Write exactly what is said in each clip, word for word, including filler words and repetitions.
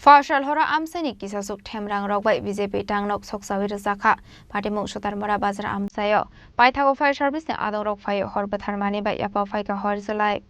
Parsal horo amchaini kisasuk themrang rok bai B J P tangnok soksawi rwjakha. Patimung Sutarmura bazar amchaio paithago fire service ni adong rok phaio hor bwtharmani bai yapha phaikha hor chwlai.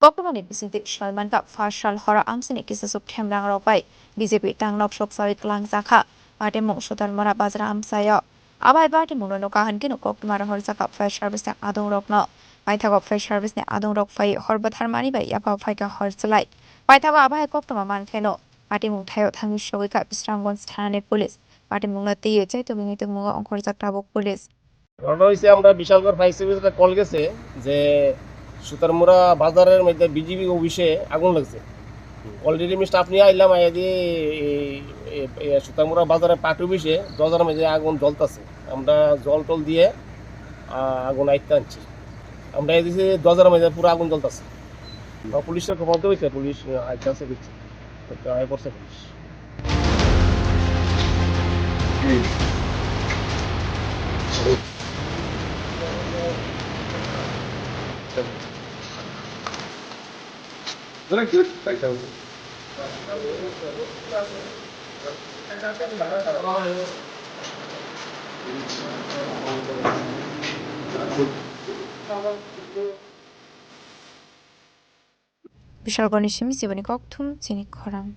Koktwmani bisingtwi swlaimankha, Parsal horo amchaini kisasuk themrang rok bai B J P tangnok soksawi kwlangjakha. Patimung Sutarmura bazar amchaio. Abai patimungno nukha hwnkhe koktwma rohorjakha fire service ni adong rokno. Paithago fire service ni adong rok phai hor bwtharmani bai yapha phaikha hor chwlai. Paithago abai koktwma mankheno patimung thaio thangwi sogwikha Bisramganj thanani police. Patimungno twiwi chaitugwini tongmungo ongkhorjak tabuk police. ঘটনা হয়েছে, আমরা বিশালগড় ফায়ার সার্ভিসে একটা কল গেছে যে সুতারমুড়া বাজারের মধ্যে বিজিবি অফিসে আগুন লাগছে। অলরেডি আমি স্টাফ নিয়ে আইলাম, আইয়া দিয়ে এই, এই, এই সুতারমুড়া বাজারের পার্টি অফিসে দরজার মধ্যে আগুন জ্বলতেছে। আমরা জল টল দিয়ে, আহ, আগুন আইতে আনছি। আমরা এই দিকে দরজার মধ্যে পুরো আগুন জ্বলতেছে। বা পুলিশের খবর তো হয়েছে, পুলিশ, আহ, আইতে আছে, দেখছি। তো আয় করছে police. Bishalgorni simi chiboni kokthum chini khorang.